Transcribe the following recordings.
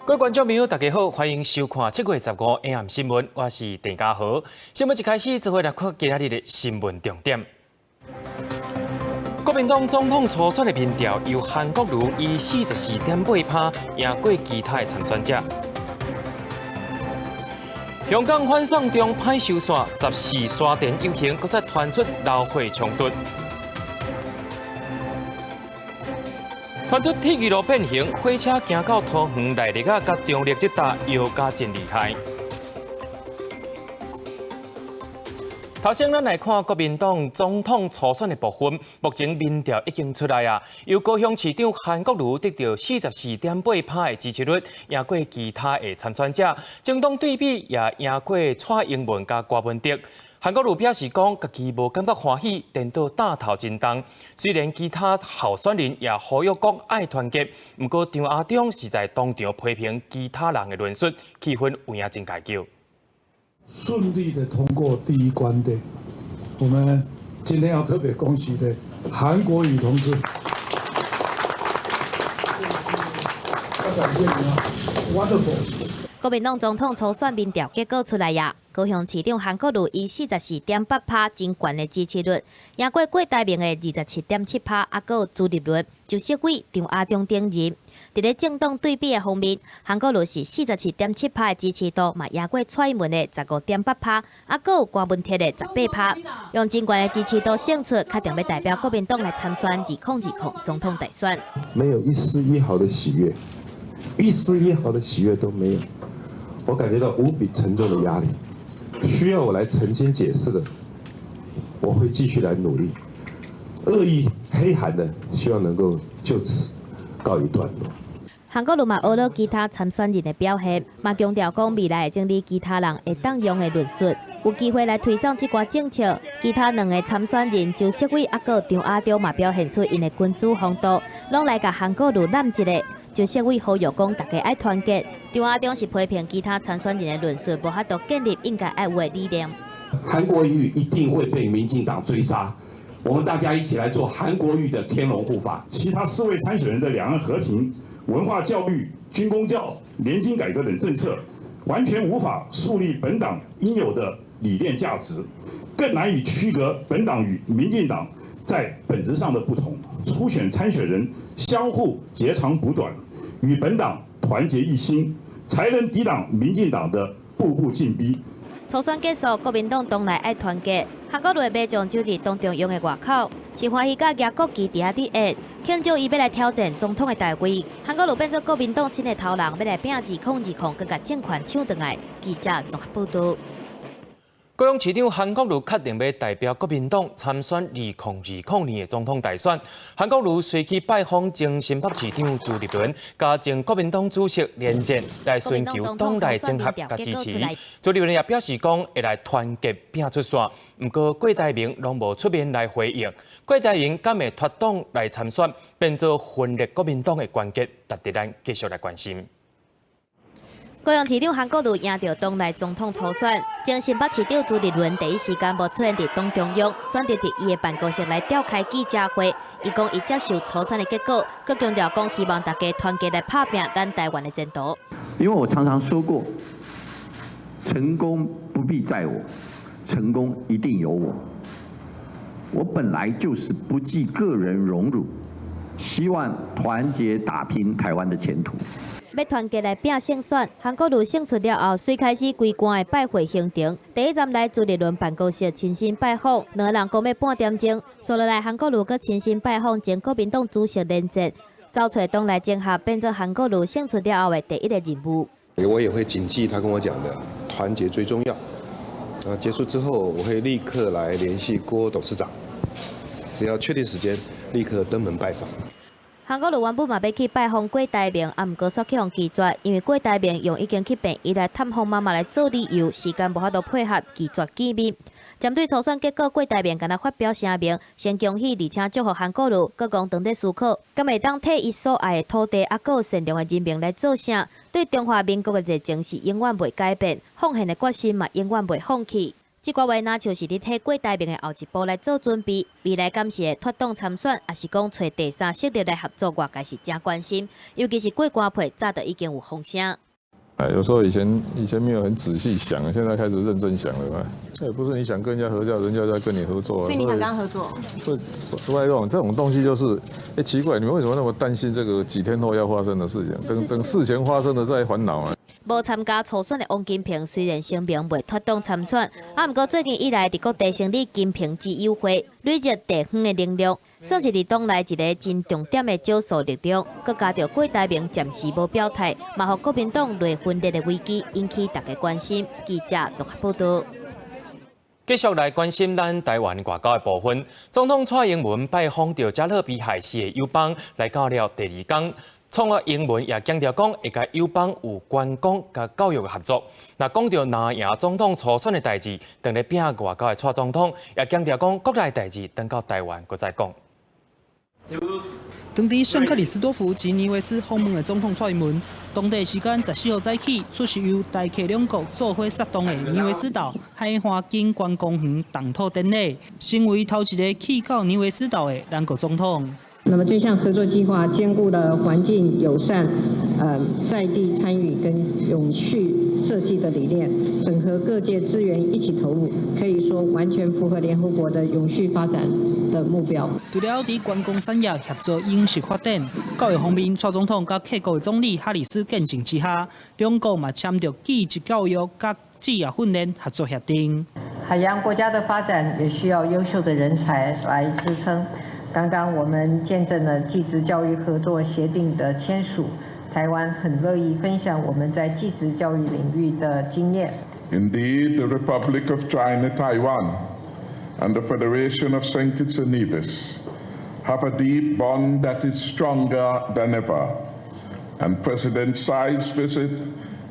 各位觀眾朋友，大家好，歡迎收看7月15 AM 新聞，我是鄭家豪。新聞一開始，做伙來看今仔日的新聞重點。國民黨總統初選的民調，由韓國瑜以44.8%贏過其他的參選者。香港反送中歹收煞，14沙田遊行，閣再傳出流血衝突。傳出鐵支路變形，火車行到桃園內壢仔佮中壢這搭搖甲真厲害。頭先，咱來看國民黨總統初選的部分，目前民調已經出來啊。由高雄市長韓國瑜得著44.8%的支持率，贏過其他的參選者。政黨對比也贏過蔡英文佮柯文哲。韓國瑜表示講，家己無感覺歡喜，顛倒擔頭真重。雖然其他候選人也呼籲講愛團結，毋過張亞中是在當場批評其他人的論述，氣氛有影真𠝹轎。順利的通過第一關的，我們今天要特別恭喜的韓國瑜同志。要感謝你啊，Wonderful。國民黨總統初選民調結果出來呀，高雄市長韓國瑜以44.8%真懸的支持率，贏過郭台銘的27.7%，猶閣有朱立倫、周錫瑋、張亞中等人。佇咧政黨對比的方面，韓國瑜是47.7%的支持度，嘛贏過蔡英文的15.8%，猶閣有柯文哲的18%，用真懸的支持度勝出，確定欲代表國民黨來參選2020總統大選。沒有一絲一毫的喜悅，一絲一毫的喜悅都沒有。我感覺到無比沉重的壓力，需要我來澄清解釋的，我會繼續來努力。惡意黑函的，希望能夠就此告一段落。韓國瑜嘛呵咾其他參選人的表現，嘛強調講未來會整理其他人會當用的論述，有機會來推捹這寡政策。其他兩个參選人周錫瑋猶閣張亞中嘛表現出𪜶的君子風度，攏來共韓國瑜攬一下。周錫瑋呼籲講，大家愛團結。張亞中是批評其他參選人的論述，無法度建立應該愛有的理念。韓國瑜一定會被民進黨追殺，我們大家一起來做韓國瑜的天龍護法。其他四位參選人的兩岸和平、文化教育、軍公教、年金改革等政策，完全無法樹立本黨應有的理念價值，更難以區隔本黨與民進黨在本質上的不同。初選參選人相互截長補短，與本黨團結一心，才能抵擋民進黨的步步進逼。初選結束，國民黨黨內愛團結。韓國瑜的馬將就佇黨中央的外口，是歡喜佮舉國旗佇遐佇演，慶祝伊欲來挑戰總統的大位。韓國瑜變做國民黨新的頭人，欲來拚2020，閣共政權搶轉來。記者綜合報導。高雄市長韓國瑜確定欲代表國民黨參選2020年的總統大選。韓國瑜隨去拜訪前新北市長朱立倫，佮前國民黨主席連戰來尋求黨內整合佮支持。朱立倫也表示講會來團結拚出線，毋過郭台銘攏無出面來回應。郭台銘敢會脫黨來參選，變做分裂國民黨的關鍵，值得咱繼續來關心。高雄市長韓國瑜贏著黨內總統初選，前新北市長朱立倫第一時間無出現佇黨中央，選擇佇伊的辦公室來召開記者會。伊講伊接受初選的結果，閣強調講希望大家團結來拍拚咱台灣的前途。因為我常常說過，成功不必在我，成功一定有我。我本來就是不計個人榮辱，希望團結打拼台灣的前途。欲團結來拚勝選，韓國瑜勝出了後，隨開始規貫的拜會行程。第一站來朱立倫辦公室親身拜訪，兩个人講欲半點鐘。紲落來韓國瑜閣親身拜訪前國民黨主席連戰，走揣黨內整合，變做韓國瑜勝出了後的第一个任務。我也會謹記他跟我講的，團結最重要。啊，結束之後我會立刻來聯繫郭董事長，只要確定時間，立刻登門拜訪。韓國瑜原本嘛欲去拜訪郭台銘，啊，毋過煞去予拒絕，因為郭台銘用已經去病院來探訪媽媽來做理由，時間無法度配合，拒絕見面。針對初選結果，郭台銘敢若發表聲明，先恭喜而且祝福韓國瑜，閣講當咧思考，敢會當替伊所愛的土地，猶閣有善良的人民來做啥？對中華民國的熱情是永遠袂改變，奉獻的決心嘛永遠袂放棄。這寡話若像是咧替郭台銘的後一步來做準備，未來敢是會脫黨參選，抑是講揣第三勢力來合作，外界是誠關心。尤其是過官配，早就已經有風聲。哎，有時候以前沒有很仔細想，現在開始認真想了。這也不是你想跟人家合作，人家在跟你合作。所以你想跟他合作？不，這種東西就是，哎，奇怪，你們為什麼那麼擔心這個幾天後要發生的事情？等等事情發生了再煩惱啊。無參加初選的王金平雖然聲明袂脫黨參選，啊，毋過最近以來佇各地成立金平之友會，累積地方的能量，算是佇黨內一个真重點的少數力量。閣加著郭台銘暫時無表態，嘛予國民黨內分裂的危機引起大家關心。記者綜合報道。繼續來關心咱台灣外交的部分。總統蔡英文拜訪著加勒比海四个友邦，來到了第二工。蔡英文也強調講，會佮友邦有觀光佮教育的合作。若講著若贏總統初選的代誌，當咧拼外交的蔡總統也強調講，國內代誌轉到台灣閣再講。當佇聖克里斯多福及尼維斯訪問的總統蔡英文，當地時間14號早起出席由台客兩國做伙策動的尼維斯島海岸景觀公園動土典禮，成為頭一个去到尼維斯島的南國總統。那麼這項合作計劃兼顧了環境友善、在地參與跟永續設計的理念，整合各界資源一起投入，可以說完全符合聯合國的永續發展的目標。除了佇觀光產業協助永續發展，教育方面，蔡總統佮客國的總理哈里斯見證之下，兩國嘛簽著技職教育佮職業訓練合作協定。海洋國家的發展也需要優秀的人才來支撐。剛剛我們見證了技職教育合作協定的簽署，台灣很樂意分享我們在技職教育領域的經驗。 Indeed, the Republic of China, Taiwan, and the Federation of Saint Kitts and Nevis have a deep bond that is stronger than ever. And President Tsai's visit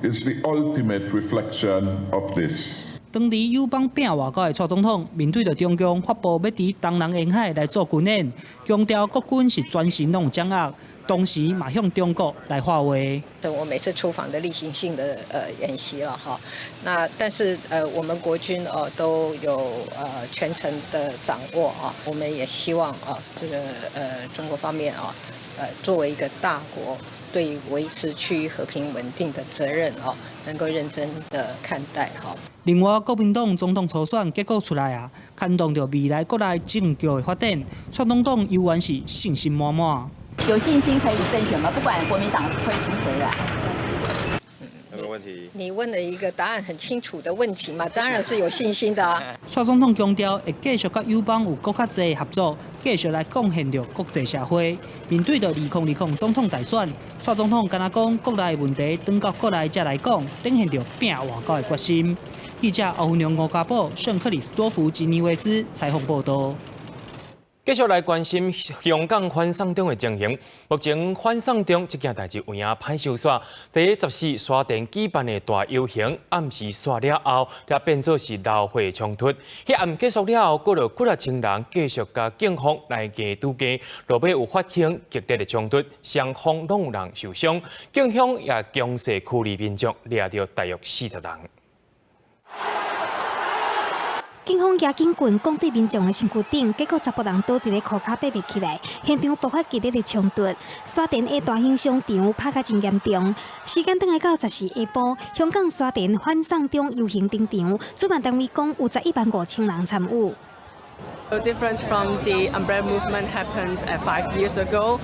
is the ultimate reflection of this. 當佇友邦拼外交的蔡總統，面對著中共發布欲佇東南沿海來做軍演，強調國軍是全權攏有掌握，同時嘛向中國來發話。我每次出訪的例行性的演習了哈，那但是我們國軍哦都有全程的掌握啊，我們也希望啊這個中國方面啊作為一個大國，對維持區域和平穩定的責任哦，能夠認真的看待哈。另外，國民黨總統初選結果出來啊，牽動著未來國內政局的發展。蔡總統猶原是信心滿滿。有信心可以勝選嗎？不管國民黨推出誰來。那個問題，你問了一個答案很清楚的問題嘛？當然是有信心的啊。蔡總統強調，會繼續佮友邦有閣較濟合作，繼續來貢獻著國際社會。面對著2020總統大選，蔡總統敢若講國內問題，轉到國內才來講，展現著拼外交的決心。記者歐良吳家寶、聖克里斯多福及尼維斯採訪報道。繼續來關心香港反送中的情形。目前反送中這件代誌有影歹收煞。佇14沙田舉辦的大遊行，暗時煞了後，才變做是流血衝突。彼暗結束了後，閣有幾若千人繼續共警方來硬拄硬，落尾有發生激烈的衝突，雙方攏有人受傷，警方也強勢驅離民眾，掠著大約40人。警方舉警棍摃對民眾的身軀頂，結果查埔人倒佇咧塗跤爬袂起來，現場爆發激烈的衝突。沙田的大興商場拍甲真嚴重。時間轉來到14下晡，香港沙田反送中遊行登場，主辦單位講有11萬5千人參與。 The difference from the umbrella movement happened 5 years ago.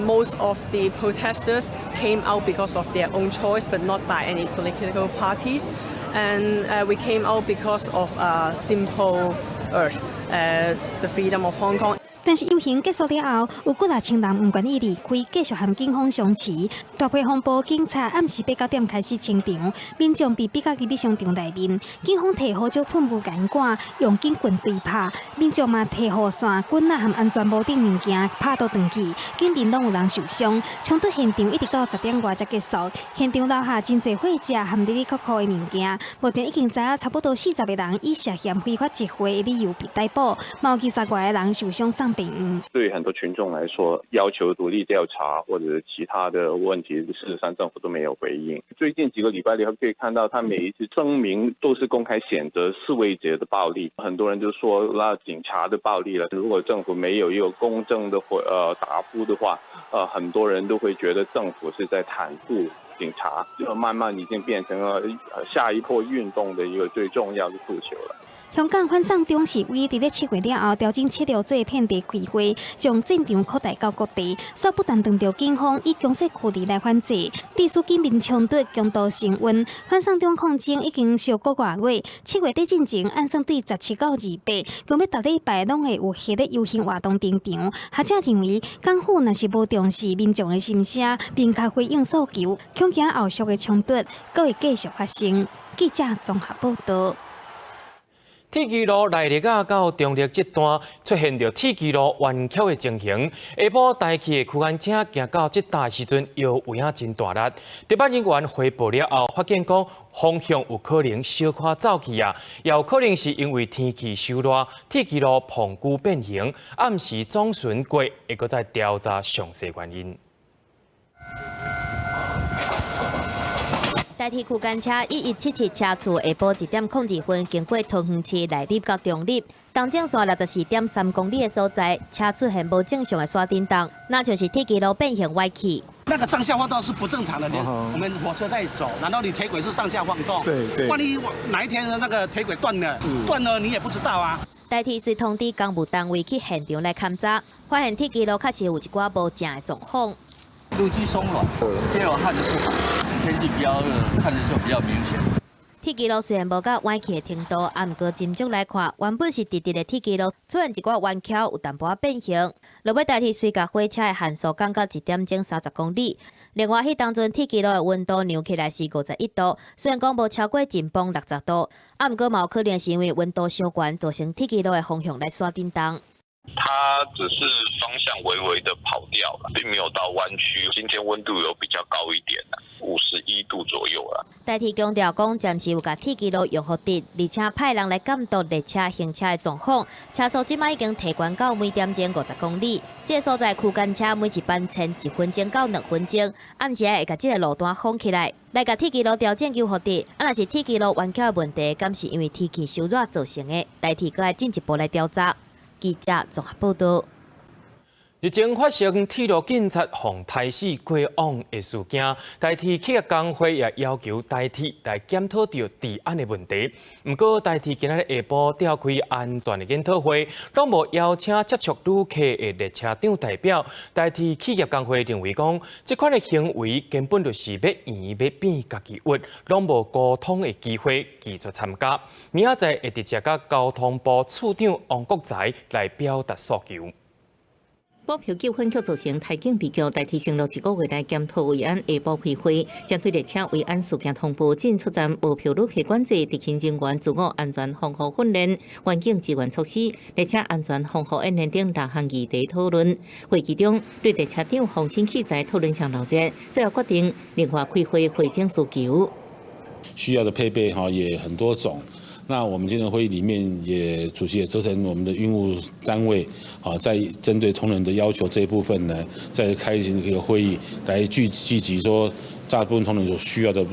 Most of the protesters came out because of their own choice, but not by any political parties. And we came out because of a simple urge, the freedom of Hong Kong. 但是遊行結束了後，有幾若千人毋願意離開，繼續和警方相持。大批防暴警察暗時八九點開始清場，民眾被逼到入去商場內面，警方提胡椒噴霧共𪜶趕，用警棍對拍，民眾嘛提雨傘、棍仔和安全帽等物件拍倒轉去，警民攏有人受傷。衝突現場一直到10點外才結束。現場留下真濟血跡和哩哩扣扣的物件。目前已經知影差不多40個人以涉嫌非法集會的理由被逮捕，嘛有20外个人受傷送病院。對很多群眾來說，要求獨立調查或者其他的問題，事實上政府都沒有回應。最近幾個禮拜，你可以看到，他每一次聲明都是公開譴責示威者的暴力，很多人就說那警察的暴力了。如果政府沒有一個公正的回答覆的話，很多人都會覺得政府是在袒護警察，就慢慢已經變成了下一波運動的一個最重要的訴求了。香港反送中示威，佇咧7月了後調整策略做遍地開花，將戰場擴大到各地，煞不但碰著警方以強勢驅離來反制，致使警民衝突強度升溫。反送中抗爭已經燒個外月，7月底進前按算對17到28，強欲逐禮拜攏會有系列遊行活動登場。學者認為，港府若是無重視民眾的心聲，明確回應訴求，恐驚後續的衝突閣會繼續發生。記者綜合報道。鐵支路內壢仔到中壢這段出現著鐵支路彎曲的情形，下晡台鐵的區間車行到這搭時陣，搖尾仔真大力。值班人員回報了後，發現講方向有可能小可走去啊，也有可能是因為天氣傷熱，鐵支路膨久變形。暗時總巡過，會閣再調查詳細原因。台鐵區間車1177車次下晡1點02分經過桃園市內壢到中壢，東正線64.3公里的所在，車出現無正常的煞振動，那就是鐵支路變形歪去。那個上下晃動是不正常的，我們火車在走，難道你鐵軌是上下晃動？對對。萬一哪一天那個鐵軌斷了，斷了你也不知道啊。台鐵隨通知工務單位去現場來勘查，發現鐵支路確實有一寡無正的狀況。路基鬆軟，接頭焊得不好，天氣比較熱，看着就比較明顯。鐵支路雖然無到歪去的程度，啊，毋過斟酌來看，原本是直直的鐵支路出現一寡彎曲，有淡薄仔變形。落尾台鐵隨共火車的限速降到1點鐘30公里。另外，彼當陣鐵支路的溫度量起來是51度，雖然講無超過緊繃60度，啊，毋過嘛有可能是因為溫度傷懸，造成鐵支路的方向來煞振動。它只是方向微微的跑掉了，並沒有到彎曲。今天溫度有比較高一點，51度左右啦。台鐵強調講，暫時有共鐵支路用予直，而且派人來監督列車行車的狀況。車速這擺已經提懸到每點鐘50公里。這個所在區間車每一班前1分鐘到2分鐘，暗時會共這個路段封起來，來共鐵支路調整糾予直。啊，若是鐵支路彎曲的問題，敢是因為天氣傷熱造成的？台鐵閣愛進一步來調查。記者綜合報道。日前發生鐵路警察予刣死過往的事件，台鐵企業工會也要求台鐵來檢討著治安的問題。毋過台鐵今仔日下晡召開安全的研討會，攏無邀請接觸旅客的列車長代表。台鐵企業工會認為講，這款的行為根本就是欲圓欲變家己屈，攏無溝通的機會，拒絕參加。明仔載會直接佮交通部處長王國材來表達訴求。補票糾紛卻造成台警被叫台鐵承諾一個月來檢討維安下晡開會，針對列車維安事件通報進出站無票旅客管制、執勤人員自我安全防護訓練、環境支援措施、列車安全防護演練等六項議題討論。會議中，對列車長防身器材討論上鬧熱，最後決定另外開會會診需求。需要的配備哈也很多種。那我們今天會議裡面也主席也責成我們的運務單位，啊，在針對同仁的要求這一部分呢，再開一個會議來聚集說大部分同仁所需要的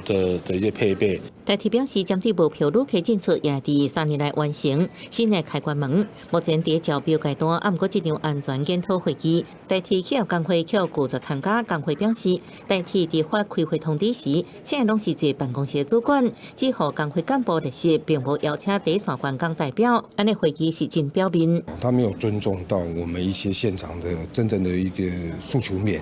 一些配備。台鐵表示，針對無票旅客進出，也佇3年內完成新的開關門。目前佇招標階段，毋過這場安全檢討會議，台鐵企業工會卻拒絕參加。工會表示，台鐵佇發開會通知時，請的攏是坐辦公室的主管，只予工會幹部列席，並無邀請第一線員工代表。按呢會議是真表面。他沒有尊重到我們一些現場的真正的一個訴求面，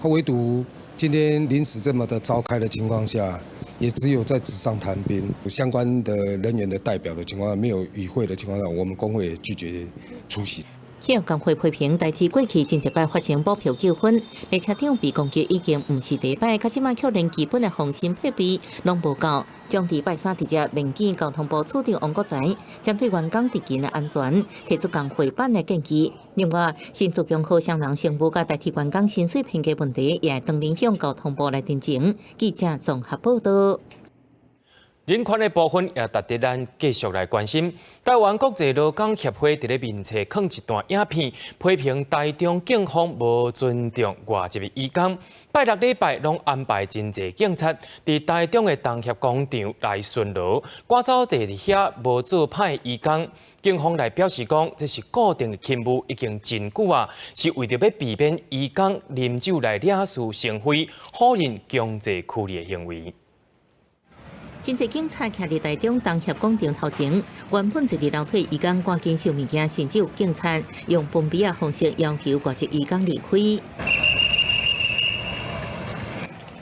他唯獨今天臨時這麼的召開的情況下，也只有在紙上談兵，相關的人員的代表的情況下，沒有與會的情況下，我們工會也拒絕出席。企業工會批評台鐵過去真濟擺發生補票糾紛，列車長被攻擊已經毋是第一擺，到這擺卻連基本的防身配備攏無夠。將佇拜三直接面見交通部處長王國材，針對員工執勤的安全提出工會版的建議。另外，新竹強和雙人乘務佮台鐵員工薪水評價問題，也會當面向交通部來陳情。記者綜合報導。人權的部分也值得咱繼續來關心。台灣國際勞工協會佇咧面冊囥一段影片，批評台中警方無尊重外籍的移工。拜六禮拜攏安排真濟警察佇台中的東協廣場來巡邏，趕走佇遐無做歹的移工。警方來表示講，這是固定的勤務，已經真久啊，是為著欲避免移工啉酒來惹事成非，否認強制驅離的行為。真濟警察徛佇台中東協廣場頭前，原本坐佇樓梯移工趕緊收物件，甚至有警察用泵筆仔方式要求外籍移工離開。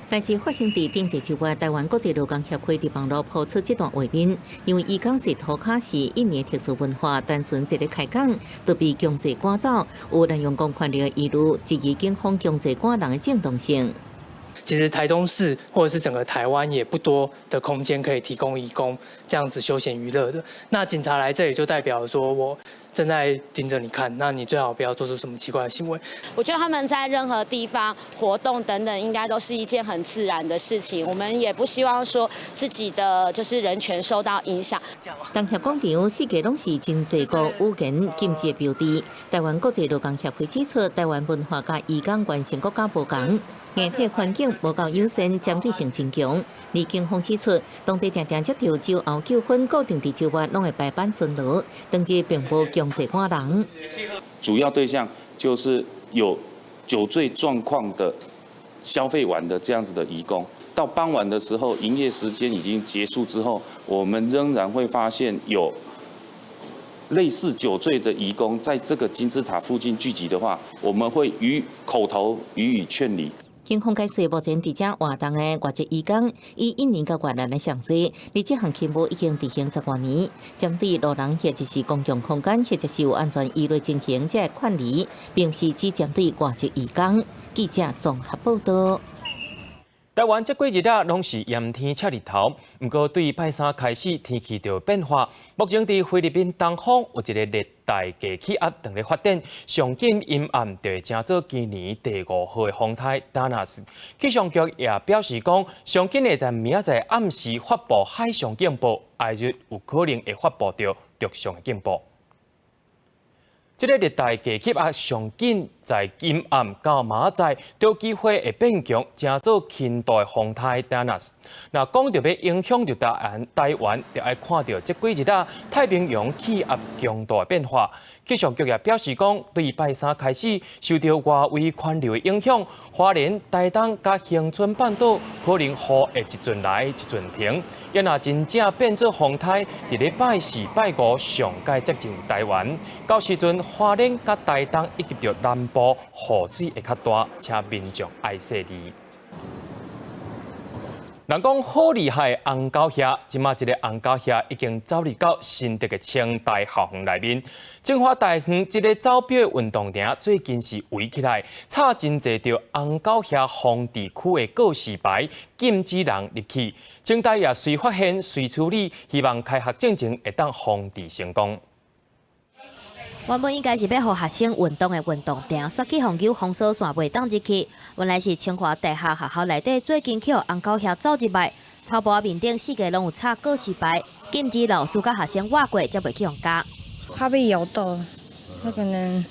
代誌發生佇頂一個月，台灣國際勞工協會佇網路拋出這段畫面，因為移工坐塗跤是印尼特殊文化，單純一個開講就被強制趕走，有濫用公權力的疑慮，質疑警方強制趕人的正當性。其實台中市或者是整個台灣也不多的空間可以提供移工這樣子休閒娛樂的。那警察來這裡就代表說我正在盯着你看，那你最好不要做出什麼奇怪的行為。我覺得他們在任何地方活動等等，應該都是一件很自然的事情。我們也不希望說自己的就是人權受到影響。東協廣場四界攏是真濟個語言禁止的標誌。台灣國際勞工協會指出，台灣文化佮移工原生國家無仝。硬體環境無夠友善，針對性真強。而警方指出，當地定定接著酒後糾紛，固定佇週末攏會排班巡邏，當日並無強制趕人。主要對象就是有酒醉狀況的消費完的這樣子的移工。到傍晚的時候，營業時間已經結束之後，我們仍然會發現有類似酒醉的移工在這個金字塔附近聚集的話，我們會予口頭予以勸離。警方解釋，目前佇遮活動的外籍移工以印尼佮越南的上濟，而這項勤務已經執行十外年。針對路人或者是公共空間或者是有安全疑慮情形，才會勸離，並毋是只針對外籍移工。記者綜合報導。台灣這幾日啊，攏是炎天赤日頭。毋過對拜三開始，天氣就變化。目前佇菲律賓東方有一個熱帶低氣壓正咧發展，上緊陰暗就會成做今年第五號的風颱達納斯。氣象局也表示講，上緊會在明仔載暗時發布海上警報，後日有可能會發布著陸上的警報。這个熱帶低氣壓上緊在今暗到明仔載，有機會會變強，成做輕度的風颱達納斯。若講著欲影響著台灣，就愛看著這幾日啊太平洋氣壓強度的變化。氣象局也表示講，對拜三開始受著外圍環流的影響，花蓮、台東佮恆春半島可能雨會一陣來一陣停。也若真正變做風颱，佇咧拜四、拜五上蓋接近台灣，到時陣花蓮佮台東以及著南部雨水會較大，請民眾愛細膩。人講好厲害的紅狗鴞，這馬這个紅狗鴞已經走入到新竹的清大校園內面。清華大園這个走標的運動場最近是圍起來，插真濟著紅狗鴞防治區的告示牌，禁止人入去。清大也隨發現隨處理，希望開學進前會當防治成功。原本應該是欲予學生運動的運動場，煞去予封鎖線袂當入去。原來是清華大學學校內底最近去予紅狗鴞走入來，草埔仔面頂四界攏有插告示牌，禁止老師佮學生倚過，才袂去予咬。怕被咬到，他可能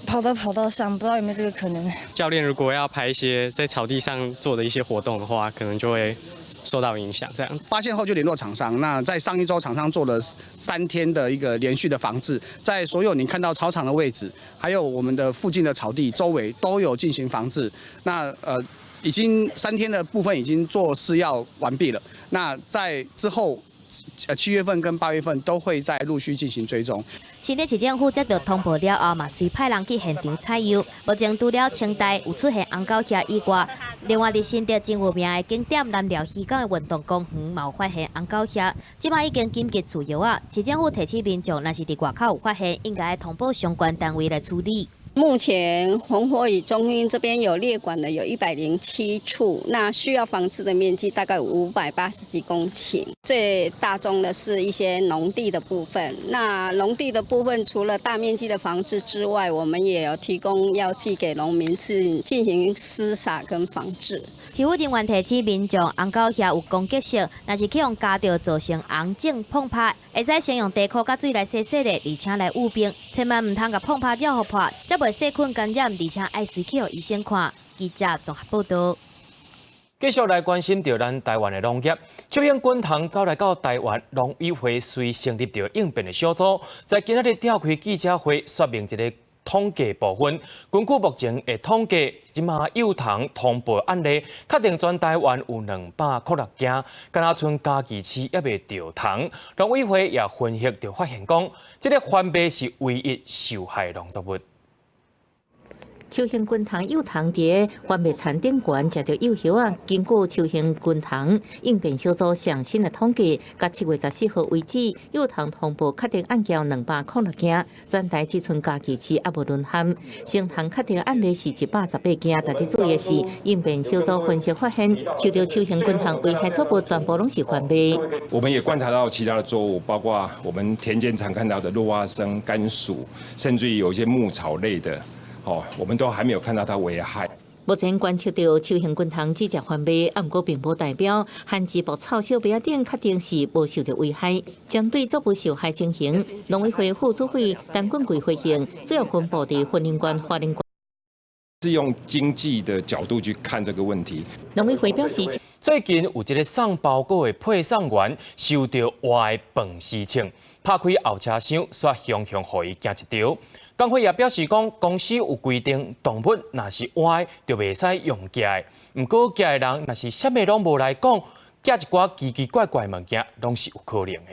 跑到跑道上，不知道有沒有這個可能。教練如果要排一些在草地上做的一些活動的話，可能就會受到影響。這樣發現後就聯絡廠商。那在上一周，廠商做了3天的一個連續的防治，在所有你看到操場的位置，還有我們的附近的草地周圍都有進行防治。那已經3天的部分已經做施藥完畢了。那在之後，7月份跟8月份都會再陸續進行追蹤。新竹市政府接到通報了後，嘛隨派人去現場採樣。目前除了清大有出現紅狗鴞以外，另外佇新竹真有名的景點南寮漁港的運動公園嘛有發現紅狗鴞，這擺已經緊急除藥啊。市政府提醒民眾，若是佇外口有發現，應該通報相關單位來處理。目前紅火蟻中心這邊有列管的有107處，那需要防治的面積大概580幾公頃。最大宗的是一些農地的部分。那農地的部分除了大面積的防治之外，我們也有提供藥劑給農民進行施灑跟防治。市府人員提醒民眾，紅狗遐有攻擊性，若是去予咬著造成紅腫膨拍，會使先用茶箍佮水來洗洗咧，而且來捂冰，千萬毋通共膨拍了予破，才袂細菌感染，而且愛隨去予醫生看。記者綜合報導。繼續來關心著咱台灣的農業，秋興滾蟲走來到台灣，農委會隨成立著應變的小組，在今仔日召開記者會，說明一个統計部分。根據目前的統計，這馬幼蟲通報案例，確定全台灣有206件，敢若賰嘉義市猶未著蟲。農委會也分析著發現講，這个番麥是唯一受害農作物。秋興滾蟲幼蟲佇番麥田頂懸食著幼葉仔，經過秋興滾蟲應變小組上新的統計，到7月14號為止，幼蟲通報確定案件206件，全台只賰嘉義市猶無淪陷。成蟲確定案例是118件，值得注意的是，應變小組分析發現，受著秋興滾蟲危害作物全部攏是番麥。我們也觀察到其他的作物，包括我們田間常看到的落花生、甘薯，甚至於有一些牧草類的。哦，我們都還沒有看到它危害。目前觀測著秋興滾蟲只食番麥，啊，毋過並無代表旱季牧草、小麥仔等確定是無受著危害。針對作物受害情形，農委會副主委陳俊貴回應，主要分布佇雲林縣、花蓮縣。是用經濟的角度去看這個問題。農委會表示，最近有一个送包裹的配送員收著活的飯匙銃，拍開後車廂，煞雄雄予伊驚一著。工會也表示講，公司有規定，動物若是活的，就袂使用寄的。毋過寄的人若是啥物攏無來講，寄一寡奇奇怪怪的物件，攏是有可能的。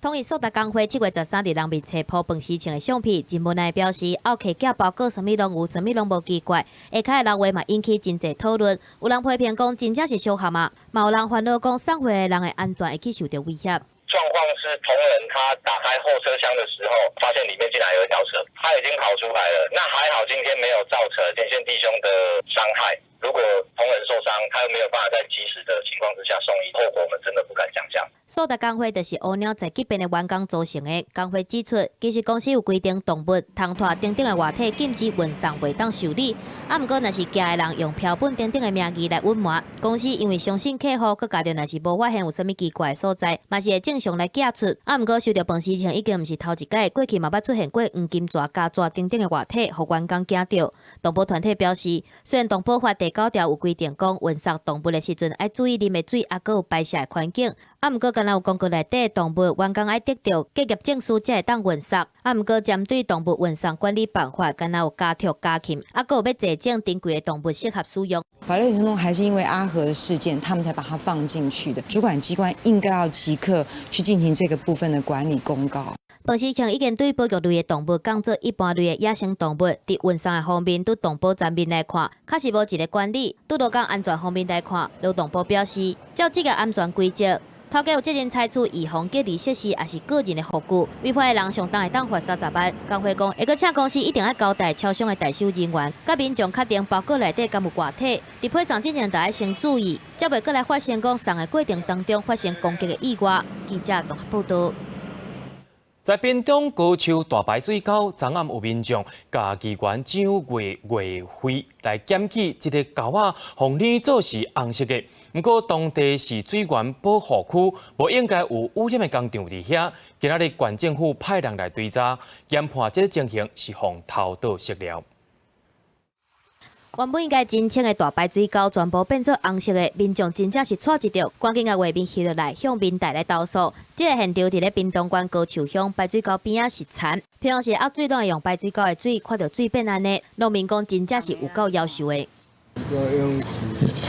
統一速達工會7月13日人面冊鋪飯匙銃的相片，真無奈表示，惲客寄包裹，啥物攏有，啥物攏無奇怪。下跤的老話嘛引起真濟討論，有人批評講真正是相合啊，嘛有人煩惱講送貨的人的安全會去受著威脅。狀況是同仁他打開後車廂的時候，發現裡面竟然有一條蛇，他已經跑出來了。那還好今天沒有造成前線弟兄的傷害。如果同仁受傷，他又沒有辦法在及時的情況之下送醫，後果我們真的不敢想象。速達工會就是烏鳥在這邊的員工組成的。工會指出，其實公司有規定，動物、蟲豸等等的活體禁止運送，袂當受理。啊，毋過若是寄的人用標本等等的名義來隱瞞，公司因為相信客戶，閣加上若是無發現有啥物奇怪的所在，嘛是會正常來寄出。啊，毋過收著飯匙銃已經毋是頭一擺，過去嘛捌出現過黃金蛇、膠蛇等等的活體，予員工驚著。動保團體表示，雖然動保法第九條有規定講，運送動物的時陣愛注意啉的水，抑閣有排泄的環境。啊，毋過敢若有公告內底動物員工愛得著結業證書才會當運送。啊，毋過針對動物運送管理辦法，敢若有加畜家禽，抑閣有欲濟種珍貴的動物適合使用。法律行動還是因為阿和的事件，他們才把它放進去的。主管機關應該要即刻去進行這個部分的管理公告。飯匙銃已經對保育類的動物降做一般類的野生動物，佇運送的方面，對動保層面來看，確實無一个管理。對勞工安全方面來看，勞動部表示，照這个安全規則，頭家有責任採取預防隔離設施，抑是個人的護具。違法的人上重會當罰30萬。工會講，會閣請公司一定愛交代超商的代收人員，佮民眾確定包裹內底敢有活體，佇配送之前就愛先注意，才袂閣來發生講送的過程當中發生攻擊的意外。記者綜合報導。在屏東高樹大排水溝，昨暗有民眾共議員繳月月費來檢舉這个溝仔，予染做是紅色的。毋過當地是水源保護區，無應該有污染的工廠佇遐。今仔日縣政府派人來追查，研判這个情形是予偷倒塑料。原本應該真清的大排水溝，全部變做紅色的，民眾真正是掣一著，趕緊共畫面翕落來，向民代來投訴。這个現場佇咧屏東縣高樹鄉排水溝邊仔是田，平常時漚水攏會用排水溝的水，看著水變按呢，農民講真正是有夠夭壽的。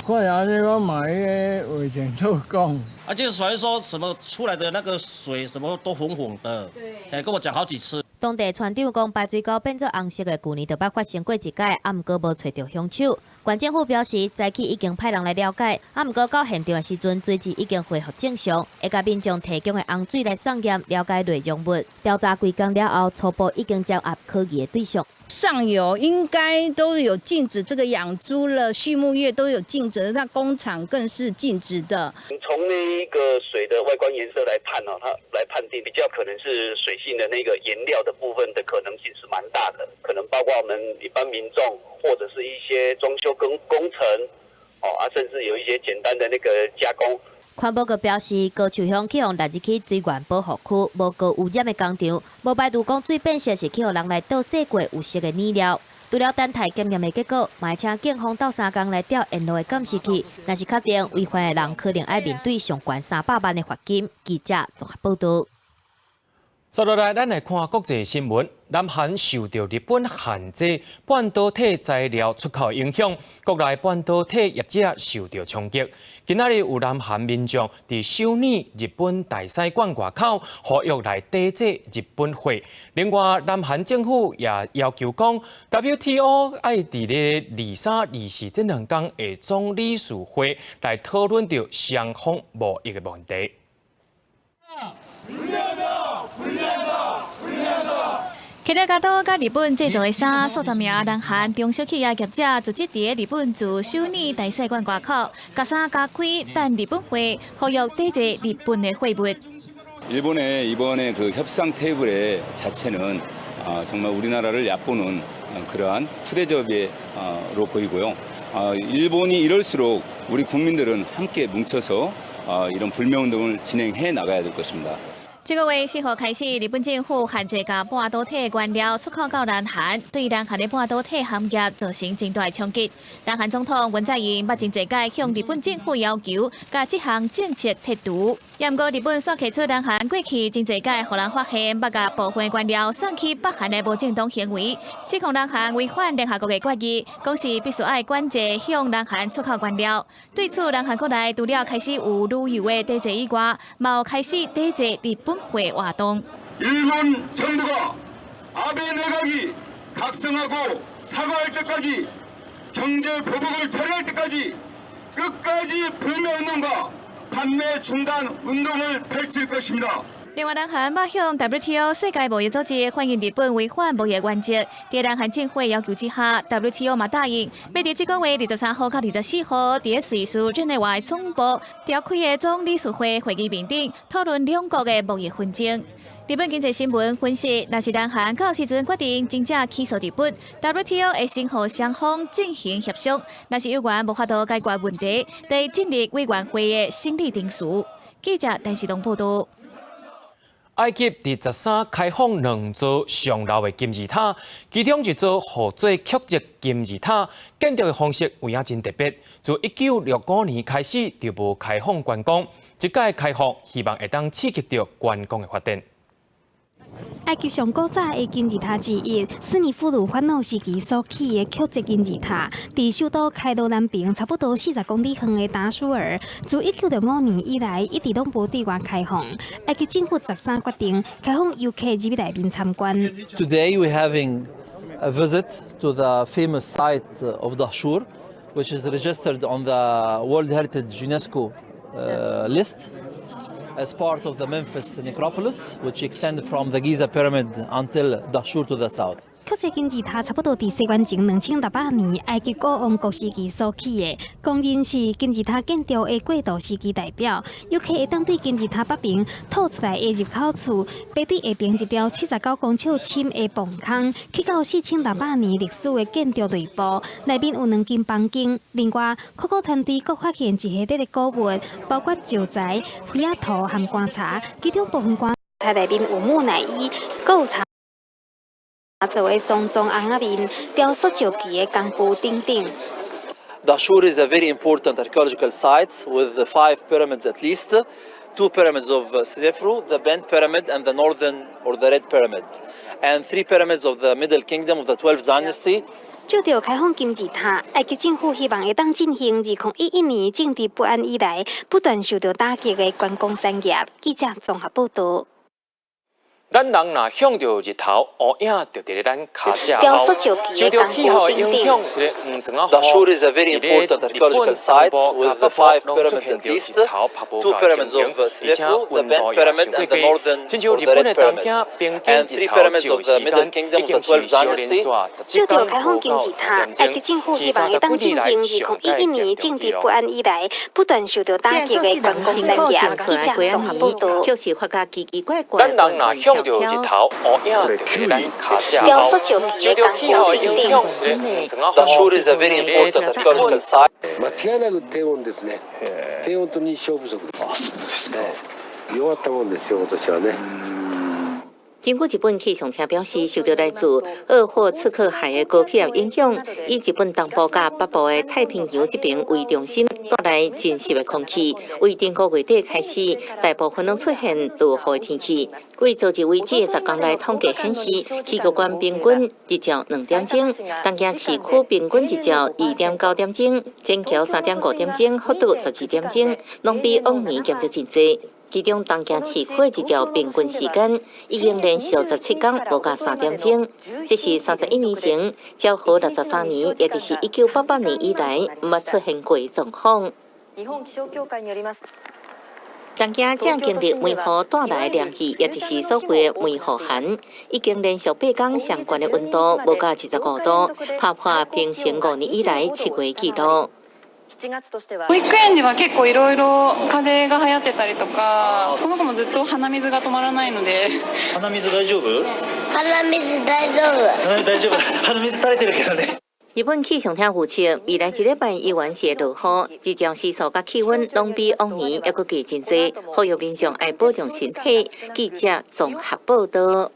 看下這個買个衛生署講。啊，就是傳說什麼出來的那個水什麼都紅紅的，對，欸，跟我講好幾次。當地村長講，排水溝變做紅色的，舊年就捌發生過一擺，啊，毋過無揣著兇手。縣政府表示，早起已經派人來了解，啊，毋過到現場的時陣，水質已經恢復正常，會共民眾提供的紅水來送驗，了解內容物。調查幾工了後，初步已經掌握可疑的對象。上游應該都有禁止這個養豬了，畜牧業都有禁止，那工廠更是禁止的。從那個水的外觀顏色來判哦，它來判定比較可能是水性的那個顏料的部分的可能性是蠻大的，可能包括我們一般民眾或者是一些裝修工程，哦啊，甚至有一些簡單的那個加工。環保局表示，高樹鄉去予列入去水源保護區，無高污染的工廠，無排除講水變色是去予人來倒洗過有色的染料。除了等待檢驗的結果，嘛會請警方鬥相共來調沿路的監視器，若是確定違反的人，可能愛面對上懸300萬的罰金。記者綜合報導。接落來，咱來看國際新聞。南韓受著日本限制半導體材料出口影響，國內半導體業者受著衝擊。今仔日有南韓民眾佇首爾日本大使館外口呼籲來抵制日本貨。另外，南韓政府也要求講，WTO 愛佇咧23、24這兩工的總理事會來討論著雙方貿易的問題。起了加多佮日本製造的衫，數十名南韓中小企業業者組織佇日本駐首爾大使館外口，共衫加開等日本貨，呼籲抵制日本的貨物。 일본의 이번에 그 협상 테이블의 자체는 정말 우리나라를 얕보는 그러한 푸대접으로 보이고요. 일본이 이럴수록 우리 국민들은 함께 뭉쳐서 이런 불매운동을 진행해 나가야 될 것입니다. 這个月4號開始，日本政府限制共半導體原料出口到南韓，對南韓的半導體行業造成真大衝擊。南韓總統文在寅捌真濟擺向日本政府要求，共這項政策撤除。也毋過日本煞提出南韓過去真濟擺予人發現，捌共部分原料送去北韓的無正當行為，指控南韓違反聯合國的決議，講是必須愛管制向南韓出口原料。對此，南韓國內除了開始有旅遊的抵制以外，嘛有開始抵制日本貨活動。 일본 정부가 아베 내각이 각성하고 사과할 때까지 경제 보복을 철회할 때까지 끝까지 불매 운동과 판매 중단 운동을 펼칠 것입니다. 另外，南韓捌向 WTO 世界貿易組織反映日本違反貿易原則。佇南韓政府要求之下，WTO 嘛答應，欲佇這個月23號到24號，佇瑞士日內瓦總部召開的總理事會會議面頂，討論兩國的貿易紛爭。日本經濟新聞分析，若是南韓到時陣決定真正起訴日本，WTO 會先予雙方進行協商，若是猶原無法度解決問題，得進入委員會的審理程序。記者陳世東報導。埃及佇13開放兩座上老的金字塔，其中一座號做曲折金字塔，建築的方式有影真特別。自1965年開始就無開放觀光，這擺開放希望會當刺激著觀光的發展。埃及上古早的金字塔之一，斯尼夫魯法老時期所起的曲折金字塔，佇首都開羅南邊差不多40公里遠的達蘇爾，自1965年以來一直攏無對外開放。埃及政府13決定開放遊客入去內面參觀。 Today we having a visit to the famous site of Dahshur, which is registered on the World Heritage UNESCO list as part of the Memphis necropolis, which extends from the Giza pyramid until Dahshur to the south. 曲折金字塔差不多佇西元前2600年，埃及古王國時期所起的，公認是金字塔建築的過渡時期代表。遊客會當對金字塔北邊吐出來的入口處，爬對下邊一條79公尺深的墓坑，去到4600年歷史的建築內部，內面有兩間房間。另外，考古團隊閣發現一系列的古物，包括石材、妃仔塗和棺材，其中部分棺材內面有木乃伊，閣有茶做的喪葬甕仔面、雕塑石器的工具等等。 Dahshur is a very important archaeological site with five pyramids at least. Two pyramids of Sneferu, the Bent Pyramid and the Northern or the Red Pyramid, and three pyramids of the Middle Kingdom of the 12th Dynasty. 藉著開放金字塔，埃及政府希望會當振興2011年政治不安以來不斷受到打擊的觀光產業。記者綜合報導。咱人若向著日頭，烏影就佇咧咱跤脊後。受著氣候的影響，這个黃霜仔雨，佇咧日本東部佮北部攏出現著日頭曝無夠的情形，而且溫度也傷過低。親像日本的東京，平均日頭照時間已經是小連續17 天無到3點鐘，是30幾年來上蓋嚴重記錄。不斷受到打擊的觀光產業，記者綜合報導。就是發覺奇奇怪怪，咱人若向著日頭，烏影就佇咧咱跤脊後。受著氣候的影響，這个黃霜仔雨，佇咧日本。間違いなく低溫ですね。低溫と日照不足です。あ、そうですか。弱ったもんですよ、今年はね。根據日本氣象廳表示，受到來自鄂霍次克海的高氣壓影響，以日本東部佮北部的太平洋這邊為中心，帶來真濕的空氣。為頂個月底開始，大部分攏出現落雨的天氣。對昨日為止的10天來統計顯示，岐阜縣平均日照2點鐘，東京市區平均日照2.9點鐘，淺橋3.5點鐘，福島12點鐘，攏比往年減少真濟。其中東京市區日照平均時間已經連續17天無到3點鐘，這是31年前，昭和63年，也就是1988年以來，毋捌出現過的狀況。東京正經歷梅雨帶來涼氣，也就是所謂的梅雨寒，已經連續8天上懸的溫度無到25度，拍破平成5年以來7月紀錄。保育園では結構いろいろ風邪が流行ってたりとか、この子もずっと鼻水が止まらないので。鼻水大丈夫？鼻水大丈夫。大丈夫。鼻水垂れてるけどね。日本氣象廳預測，未來一禮拜依然是會落雨，日照時數佮氣溫攏比往年猶閣低真濟，呼籲民眾愛保重身體。記者綜合報導。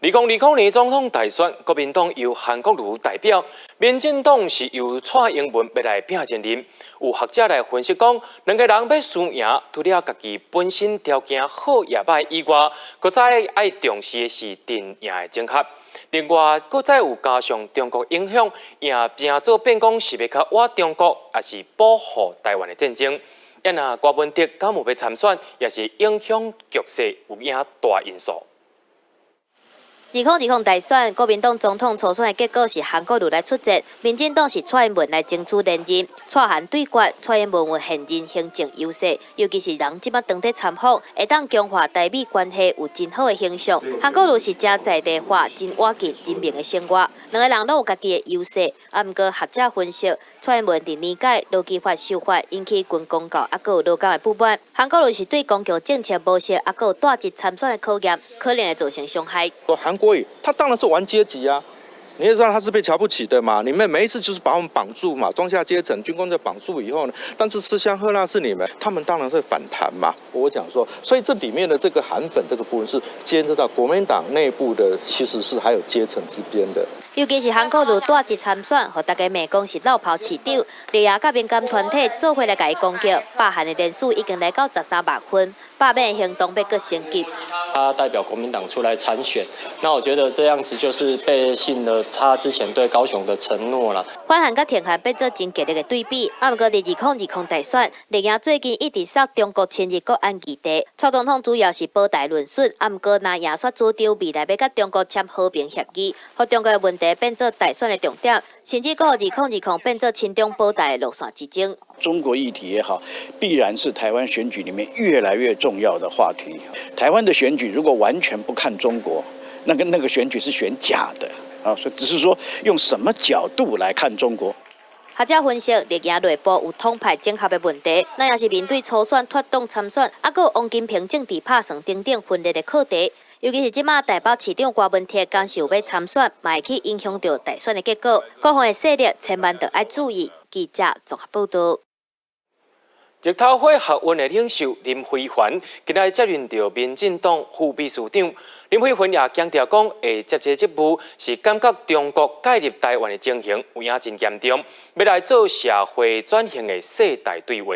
2020年總統大選，國民黨由韓國瑜代表，民進黨是由蔡英文欲來拼連任。有學者來分析講，兩个人欲輸贏，除了家己本身條件好抑䆀以外，閣再愛重視的是陣營的整合。另外，閣再有加上中國影響，也變做變講是欲較倚中國，抑是保護台灣的戰爭。啊若柯文哲敢有欲參選，也是影響局勢有影大因素。2020大選，國民黨總統初選的結果是韓國瑜來出戰，民進黨是蔡英文來爭取連任。蔡韓對決，蔡英文有現任行政優勢，尤其是人這擺當佇參訪，會當強化台美關係，有真好的形象。韓國瑜是誠在地化、真倚近人民的生活，兩个人攏有家己的優勢。啊，毋過學者分析，蔡英文佇年改勞基法修法引起軍公教，啊，閣有勞工的不滿。韓國瑜是對公共政策模式，啊，閣有帶職參選的考驗，可能會造成傷害。韓國瑜他當然是玩階級啊，你也知道他是被瞧不起的嘛。你們每一次就是把我們綁住嘛，中下階層、軍公教綁住以後呢，但是吃香喝辣是你們，他們當然會反彈嘛。我講說，所以這裡面的這個韓粉這個部分是牽涉到國民黨內部的，其實是還有階層之間的。尤其是韓國瑜帶職參選，予大家罵講是落跑市長，綠營佮民間團體做伙來共伊攻擊，罷韓的人數已經來到13萬份，罷免行動欲閣升級。他代表國民黨出來參選，那我覺得這樣子就是背信了他之前對高雄的承諾啦。反韓佮挺韓變做真激烈的對比，啊，毋過佇2020大選，綠營最近一直說中國侵入國安議題，蔡總統主要是保台論述，啊，毋過若贏煞主張未來欲佮中國簽和平協議，予中國的問題變做大選的重點，甚至閣2020變做親中保台的路線之爭。中國議題也好，必然是台灣選舉裡面越來越重要的話題。台灣的選舉如果完全不看中國，那個選舉是選假的啊！所以只是說用什麼角度來看中國。學者分析，綠營內部有統派整合的問題，那也是面對初選脫黨參選，啊，閣有王金平政治拍算等等分裂的課題。尤其是這馬台北市長柯文哲敢是有欲參選，嘛會去影響著大選的結果。各方的勢力千萬著愛注意。記者綜合報導。日頭花學運的領袖林飛帆，今仔接任著民進黨副秘書長。林飛帆也強調講，會接這個職務是感覺中國介入台灣的情形有影真嚴重，欲來做社會轉型的世代對話。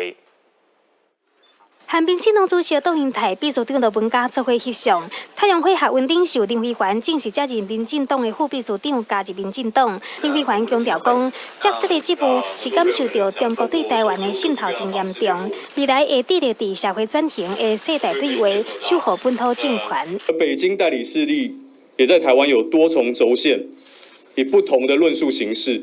和民進黨主席卓榮泰、秘書長羅文嘉做伙翕相。太陽花學運領袖林飛帆正式接任民進黨的副秘書長，加入民進黨。林飛帆強調講，接這個職務是感受著中國對台灣的滲透真嚴重，未來會致力佇社會轉型的世代對話，守護本土政權。北京代理勢力也在台灣有多重軸線，以不同的論述形式，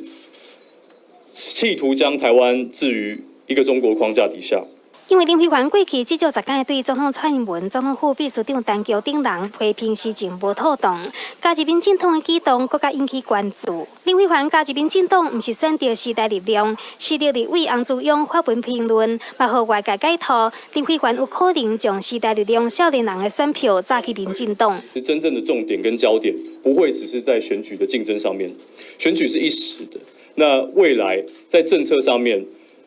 企圖將台灣置於一個中國框架底下。因為林飛帆過去至少10工對總統蔡英文、總統府秘書長陳菊等人批評施政無妥當，加入民進黨的舉動閣較引起關注。林飛帆加入民進黨，毋是選擇時代力量，時代立委洪慈庸發文評論，嘛予外界解讀，林飛帆有可能將時代力量少年人的選票轉去民進黨。真正的重點跟焦點，不會只是在選舉的競爭上面，選舉是一時的，那未來在政策上面。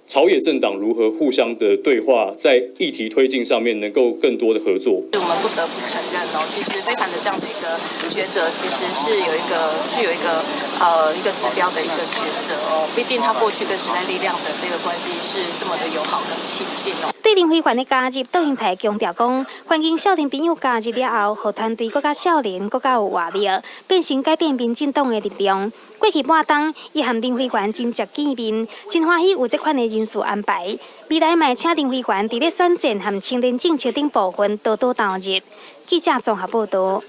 朝野政黨如何互相的對話，在議題推進上面能夠更多的合作。我們不得不承認哦，其實飛帆的這樣的一個抉擇，其實是有一個具有一個指標的一個抉擇哦。畢竟他過去跟時代力量的這個關係是這麼的友好跟親近哦。對林飛帆的加入，卓榮泰強調講，歡迎少年朋友加入了後，予團隊閣較少年，閣較有活力，變成改變民進黨的力量。過去半冬，伊和林飛帆真常見面，真歡喜有這款的人事安排。未來嘛會請林飛帆佇咧選戰和青年政策等部分多多投入。記者綜合報導。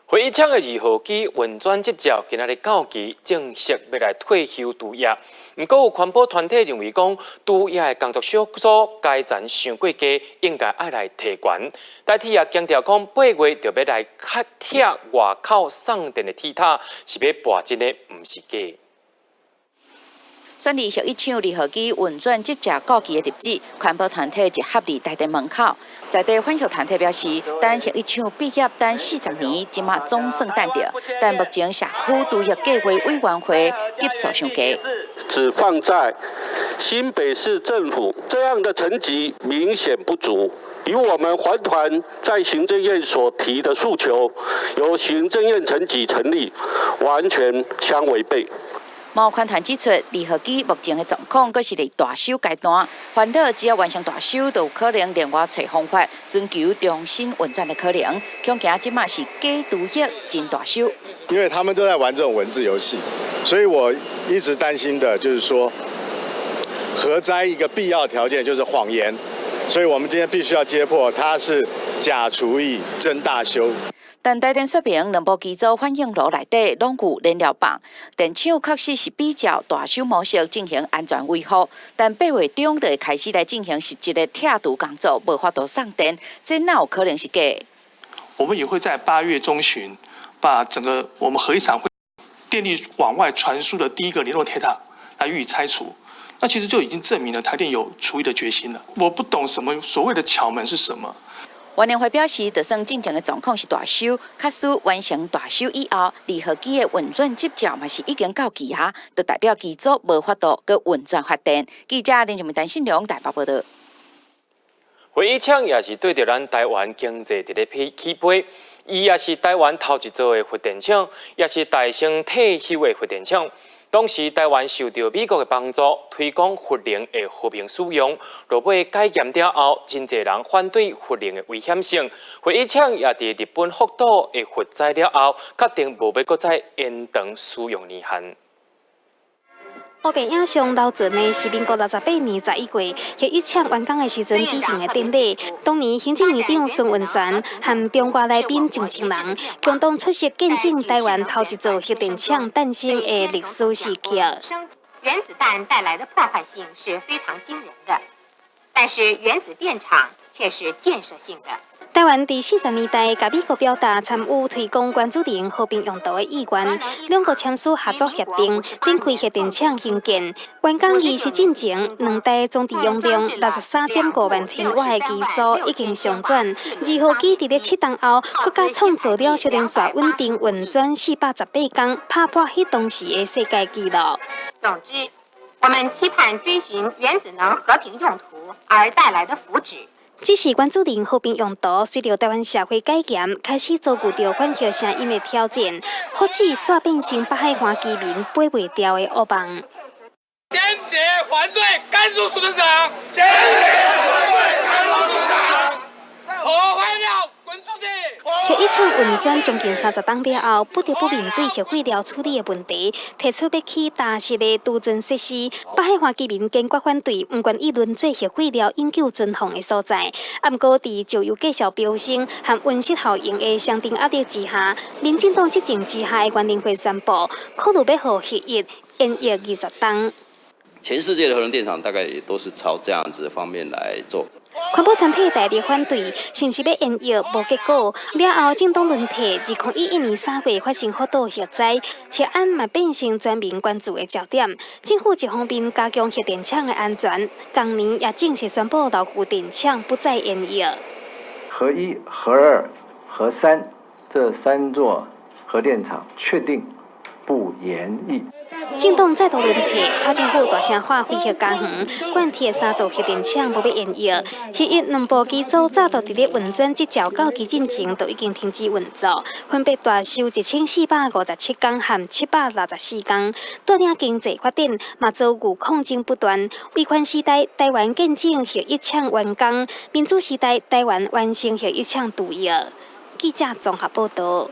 核一廠的二號機運轉執照今仔日到期，正式欲來退休除役。毋過有環保團體認為講，除役的工作小組階層傷過低，應該愛來提懸。台鐵也強調講，8月就欲來拆外口送電的鐵塔，是欲跋真的，毋是假。選離核一廠二號機運轉執照到期的日子，環保團體集合佇台電門口。在地反核團體表示，等核一廠畢業等40年，這馬總算等著。但目前社區除役計劃委員會級數傷低，只放在新北市政府這樣的層級明顯不足，與我們環團在行政院所提的訴求，由行政院層級成立，完全相違背。嘛有環團指出，二號機目前的狀況閣是佇大修階段，煩惱只要完成大修，就有可能另外揣方法，尋求重新運轉的可能。恐驚這馬是假除役真大修。因為他們都在玩這種文字遊戲，所以我一直擔心的就是說，核災一個必要條件就是謊言，所以我們今天必須要揭破，它是假除役真大修。但台電說明，兩部機組反應爐內底攏有燃料棒，電廠確實是比照大修模式進行安全維護，但8月中就會開始來進行實質的拆除工作，無法度送電，這哪有可能是假？我們也會在8月中旬，把整個我們核一廠會電力往外傳輸的第一個聯絡鐵塔來予以拆除。那其實就已經證明了台電有除役的決心了。我不懂什麼所謂的巧門是什麼。原能會表示，就算進前的狀況是大修，確實完成大修以後，二號機的運轉執照嘛是已經到期啊，就代表機組無法度閣運轉發電。記者林靜文、陳信良台北報導。核一廠也是對著咱台灣經濟佇咧起飛，伊也是台灣頭一座的核電廠，也是大先退休的核電廠。當時台灣受著美國的幫助，推廣核能的和平使用。落尾解嚴了後，真濟人反對核能的危險性。核一廠也佇日本福島的核災了後，確定無欲閣再延長使用年限。烏白影像留存的是民國68年11月核一廠完工的時陣舉行的典禮。當年行政院長孫運璇和中外來賓上千人，共同出席見證台灣頭一座核電廠誕生的歷史時刻。原子彈帶來的破壞性是非常驚人的，但是原子電廠卻是建設性的。台灣佇40年代，佮美國表達參與推廣原子能和平用途的意願，兩國簽署合作協定，展開核電廠興建。完工儀式進前，兩台總電容量63.5萬千瓦的機組已經上轉。二號機佇咧7冬後，閣較創造了小連續穩定運轉418天，拍破彼當時的世界紀錄。總之，我們期盼追尋原子能和平用途而帶來的福祉。只是原子能和平用途，隨著台灣社會解嚴，開始遭遇著反核聲音的挑戰，福祉煞變成北海岸居民背袂牢的噩夢。堅決反對乾數儲存廠。堅決反對乾數。一廠運轉將近30冬了後，不得不面對核廢料處理的問題，提出欲起大式的儲存設施。北海岸居民堅決反對，毋願意輪做核廢料永久存放的所在。啊，毋過佇石油價數飆升和溫室效應的雙重壓力之下，民進黨執政之下的原能會宣布，考慮欲予核一延役20冬。全世界的核能電廠大概也都是朝這樣子方面來做。環保團體大力反對，是毋是欲延役無結果？了後政黨輪替，2011年3月發生福島核災，核安嘛變成全民關注的焦點。政府一方面加強核電廠的安全，今年也正式宣布老舊電廠不再延役。核一、核二、核三這三座核電廠確定不延役。政黨再度輪替，蔡政府大聲喊非核家園，貫徹三座核電廠無欲延役。核一兩部機組早就佇咧運轉執照到期進前，就已經停止運作，分別大壽1457工和764工。帶領經濟發展嘛遭遇抗爭不斷。威權時代，台灣見證核一廠完工；民主時代，台灣完成核一廠除役。記者綜合報導。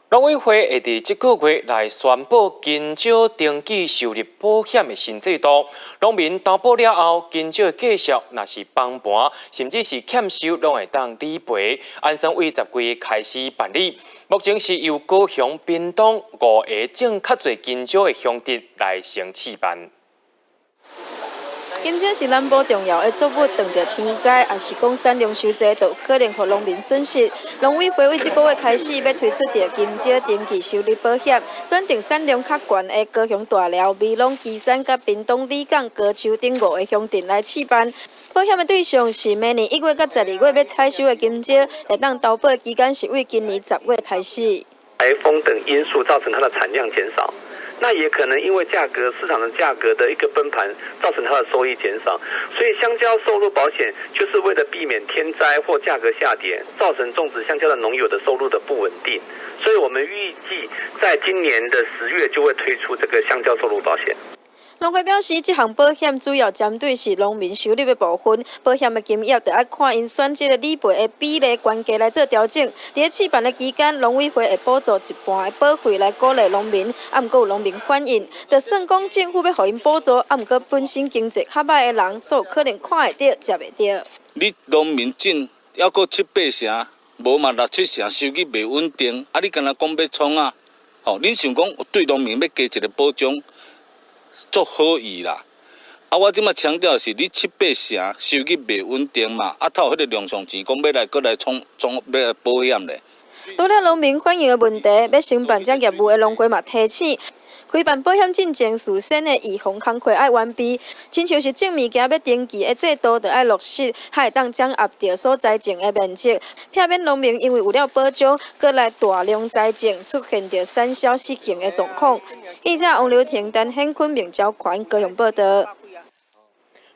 農委會會佇這個月來宣布香蕉登記收入保險的新制度。農民投保了後，香蕉的價數若是崩盤，甚至是欠收，攏會當理賠。按算對10月開始辦理。目前是由高雄、屏東五个種較濟香蕉的鄉鎮來先試辦。香蕉是南部重要的作物，當著天災，抑是講產量傷濟，就有可能予農民損失。農委會對這個月開始，欲推出著香蕉登記收入保險，選定產量較懸的高雄大寮、美濃、旗山佮屏東里港、高丘等五个鄉鎮來試辦。保險的對象是明年1月到12月欲採收的香蕉，會當投保的期間是對今年10月開始。颱風等因素造成它的產量減少。那也可能因為價格市場的價格的一個崩盤，造成它的收益減少。所以香蕉收入保險就是為了避免天災或價格下跌，造成種植香蕉的農友的收入的不穩定。所以我們預計在今年的10月就會推出這個香蕉收入保險。農會表示，這項保險主要針對是農民收入的部分，保險的金額就愛看𪜶選擇的理賠的比例懸低來做調整。佇咧試辦的期間，農委會會補助一半的保費來鼓勵農民，啊，毋過有農民反映，就算講政府欲予𪜶補助，啊，毋過本身經濟較䆀的人，所有可能看會著、接袂著。你農民種猶閣七八成，無嘛六七成收入袂穩定，啊，你敢若講欲創啊？吼，恁想講對農民欲加一個保障？足好意啦！啊，我這馬強調是，你七八成收入袂穩定嘛，啊，透彼个量上錢，講欲來閣來創創欲來保險咧。除了農民反映的問題，欲承辦這業務的農會嘛提醒，開辦保險進前，事先的預防工課愛完備，親像是種物件欲登記的制度，就愛落實，才會當掌握著所栽種的面積，避免農民因為有了保障，閣來大量栽種，出現著產銷失衡的狀況。記者王劉婷、陳顯坤、明昭權高雄報導。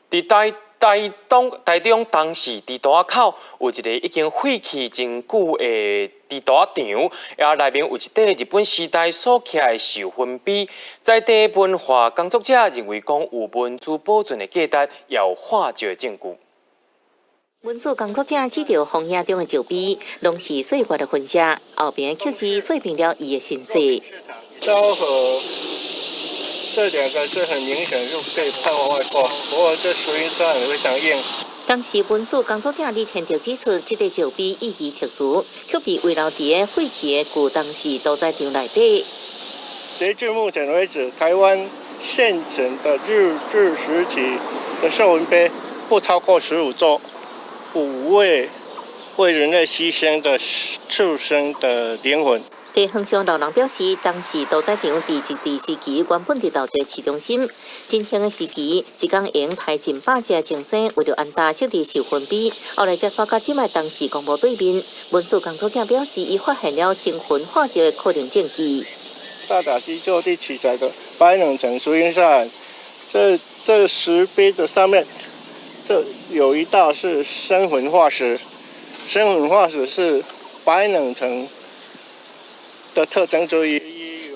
佇台台東台中東勢豬肚仔口有一個已經廢棄真久的豬肚仔場，也內面有一塊日本時代所徛的壽魂碑。在地文化工作者認為講有文資保存的價值，也有化石的證據。文字工作者指著風影中的石碑，攏是歲月的痕跡，後邊刻字說明了伊的身世。昭和這兩個是很明顯就被判往外掛，不過這石英磚也非常硬。當時文字工作者李天德指出，這個石碑意義特殊，卻被遺留佇个廢棄的舊東勢屠宰場內底。截至目前為止，台灣現存的日治時期的壽魂碑不超過15座，5位為人類犧牲的畜生的靈魂。地方上老人表示，當時屠宰場佇日治時期原本佇豆一個市中心，真興的時期，一工會用刣近百隻眾生，為著安踏設立壽魂碑，後來才徙到這擺東勢公墓對面。文史工作者表示，伊發現了生魂化石的可能證據。大甲溪就地取材的白冷城石英山，這石碑的上面，這有一道是生魂化石，生魂化石是白冷城的特徵之一。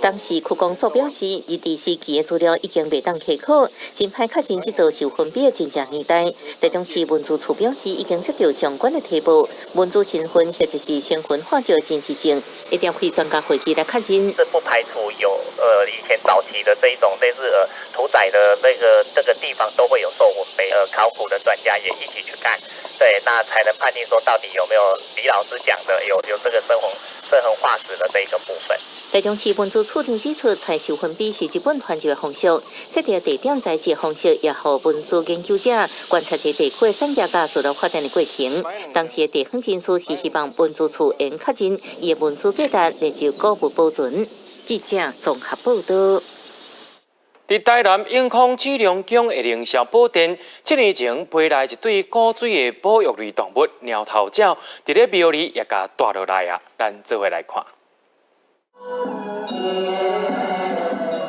當時區公所表示，日治時期的資料已經袂當提考，真歹確認這座壽魂碑的真正年代。台中市文資處表示，已經接到相關的提報，文資身份或者是身份化石的真實性，一定開專家會議來確認。這不排除有以前早期的這一種類似屠宰的那個地方都會有壽魂碑，考古的專家也一起去看，對，那才能判定說到底有沒有李老師講的有這個生痕化石的這一個部分。台中市文資處長指出，採壽魂碑是日本傳入的風俗，設定地點栽植方式，也予文史研究者觀察這地區的產業佮資料發展的過程。當時的地方人士是希望文資處能確認伊的文史價值，列入古物保存。記者綜合報道。佇台南永康紫龍宮的靈霄寶殿，7年前飛來一對古錐的保育類動物貓頭鳥，佇咧廟裡也共蹛落來啊！咱做伙來看。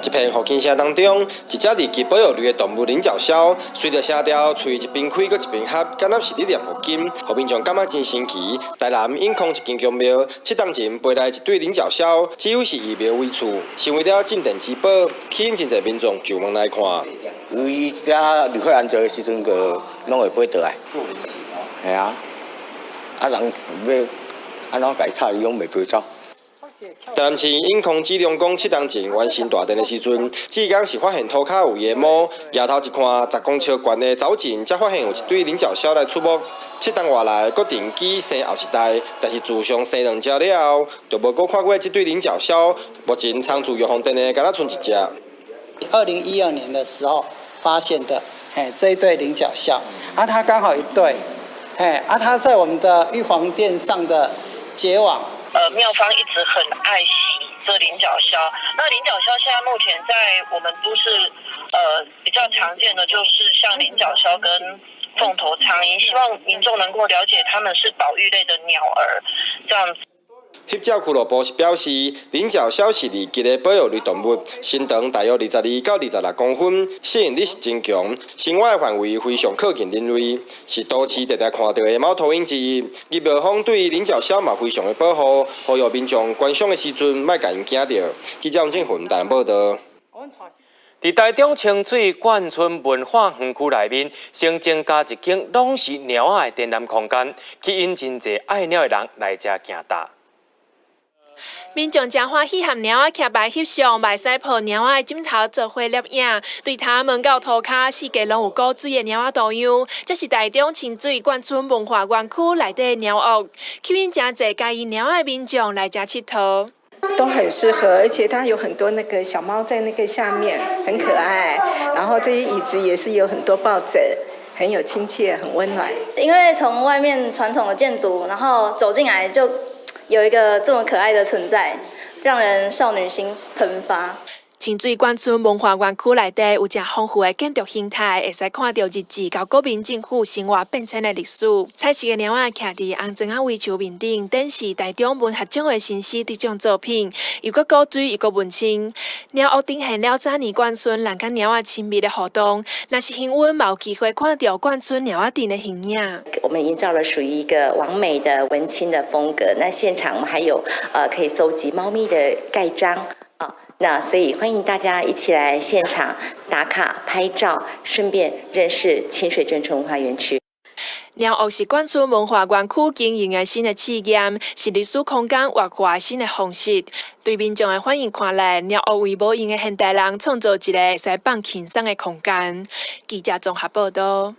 一片胡琴聲當中，一隻二級保育類的動物領角鴞，隨著聲調，喙一邊開閣一邊合，敢若是佇念佛經，予民眾感覺真神奇。台南永康一間宮廟，7冬前飛來一對領角鴞，只有是以廟為厝，成為了鎮殿之寶，吸引真濟民眾上門來看。伊遮離開安坐的時陣，就攏會飛倒來。係啊，啊人欲按怎共伊插，伊攏袂飛走。台南市永康紫龍宮7冬前完成大殿的時陣，志工是發現塗跤有野貓，抬頭一看，10公尺懸的藻井，才發現有一對領角鴞來出沒。7冬外來，閣定期生後一代，但是自從生兩隻了後，就無閣看過這對領角鴞。目前倉儲玉皇殿的，敢若賰一隻。2012年的時候發現的，嘿，這一對領角鴞，啊，它剛好一對，嘿，啊，它在我們的玉皇殿上的結網。廟方一直很愛惜這領角鴞。那領角鴞現在目前在我們都市，比較常見的就是像領角鴞跟鳳頭蒼鷹，希望民眾能夠了解它們是保育類的鳥兒，這樣子。翕照俱樂部是表示，領角鴞是二級的保育類動物，身長大約22到26公分，適應力是真強，生活的範圍非常靠近人類，是都市常常看著的貓頭鷹之一。入廟方對領角鴞嘛非常的保護，呼籲民眾觀賞的時陣莫共𪜶驚著。記者王振雲台南報道。佇台中清水貫村文化園區內面，新增加一間攏是貓仔的展覽空間，吸引真濟愛貓的人來遮行踏。民眾誠歡喜和貓仔徛牌翕相，嘛會使抱貓仔的枕頭做伙攝影。對頭門到塗跤，四界攏有古錐的貓仔圖樣。這是台中清水貫村文化園區內底的貓屋，吸引誠濟佮意貓仔的民眾來遮𨑨迌。都很適合，而且它有很多那個小貓在那個下面，很可愛。然後這些椅子也是有很多抱枕，很有親切，很溫暖。因為從外面傳統的建築，然後走進來就有一個這麼可愛的存在，讓人少女心噴發。清水貫村文化園區內底有誠豐富的建築形態，會使看著日治佮國民政府生活變遷的歷史。彩色的貓仔徛佇紅磚仔圍牆面頂，展示台中文學獎的新詩得獎作品，又閣古錐又閣文青。貓屋展現了早年貫村人佮貓仔親密的互動。若是幸運，嘛有機會看著貫村貓仔鎮的形影。我們營造了屬於一個網美的文青的風格。那現場我們還有可以收集貓咪的蓋章。那所以歡迎大家一起來現場打卡拍照，順便認識清水眷村文化園區。貓屋是貫村文化園區經營的新的試驗，是歷史空間活化新的方式。對民眾的反應看來，貓屋為無閒的現代人創造一個會使放輕鬆的空間。記者綜合報道。